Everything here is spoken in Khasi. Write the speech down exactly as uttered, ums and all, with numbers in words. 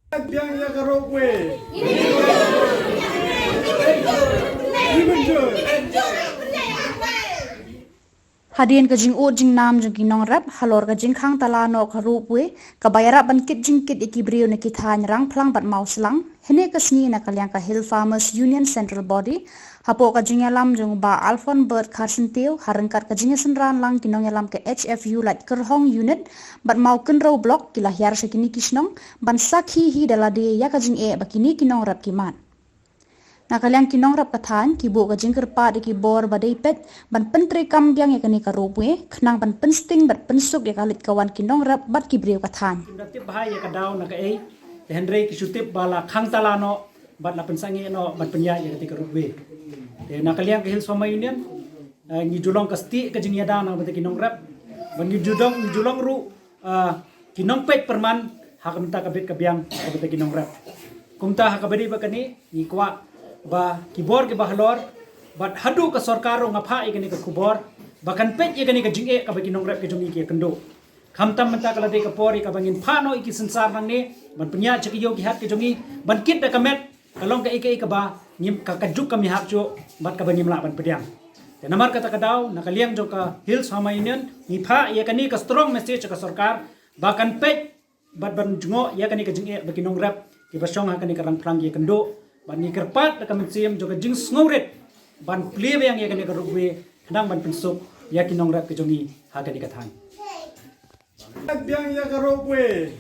Biang ïa ka ropeway. Hadien ka jingud jingnam jong ki nongrep halor ka jingkhang tala noh ka ropeway kaba ïarap ban kit jingkit ïa ki briew na ki thaiñ Rangphlang bad Mawslang, hynne ka sngi na ka liang ka Hill Farmers Union Central Body, hapoh ka jingïalam jong u Bah Alphonse Bert Kharsyntiew, ha ryngkat ka jingïasynran lang ki nongïalam ka H F U Laitkyrhong Unit bad Mawkynrew Block, ki la hiar sha kine ki shnong ban sakhi hi da lade ïa ka jingeh ba kine ki nongrep ki mad. Na ka liang ki nongrep ka thaiñ, ki buh ka jingkyrpad ïa ki bor ba dei peit ban pyntreikam biang ïa kane ka ropeway, khnang ban pynsting bad pynsuk ïa ka leit ka wan ki nongrep bad ki briew ka thaiñ. Kim da tip bha ïa ka daw na kaei, te hynrei ki shu tip ba la khang tala noh bad la pynsangeh noh ban pynïaid ïa kata ka ropeway. Te na ka liang ka Hills Farmers Union, eh, ngi ju long ka stieh ka jingïada na ka bynta ki nongrep, bad ngi ju long, ngi ju long ruh, ah, ki nongpeit pyrman ha ka bynta ka bit ka biang ha ka bynta ki nongrep. Kumta ha kaba dei bad kane, ngi kwah ba ki bor kiba halor, bad haduh ka sorkar ruh, nga phah ïa kane ka khubor ba kan peit ïa kane ka jingeh kaba ki nongrep ki jong ngi ki ïakynduh. Khamtam mynta ka la dei ka por ïa kaba ngin phah noh ïa ki synsar nangne ban pynïaid sha ki ïew ki hat ki jong ngi, ban kit da ka met, ka long kaei kaei kaba ngim, ka, ka juk kam ïahap shuh bad kaba ngim lah ban pdiang. Te namar kata ka daw, na ka liang jong ka Hills Farmers Union, ngi phah ïa kane ka strong message sha ka sorkar ba kan peit bad ban jngoh ïa kane ka jingeh ba ki nongrep kiba shong ha kane ka Rangphlang ki ïakynduh, bad ngi kyrpad da ka mynsiem jong ka jingsngewrit ban plie biang ïa kane ka ropeway, khnang ban pynsuk ïa ki nongrep ki jong ngi ha kane ka thaiñ. Biang ïa ka ropeway.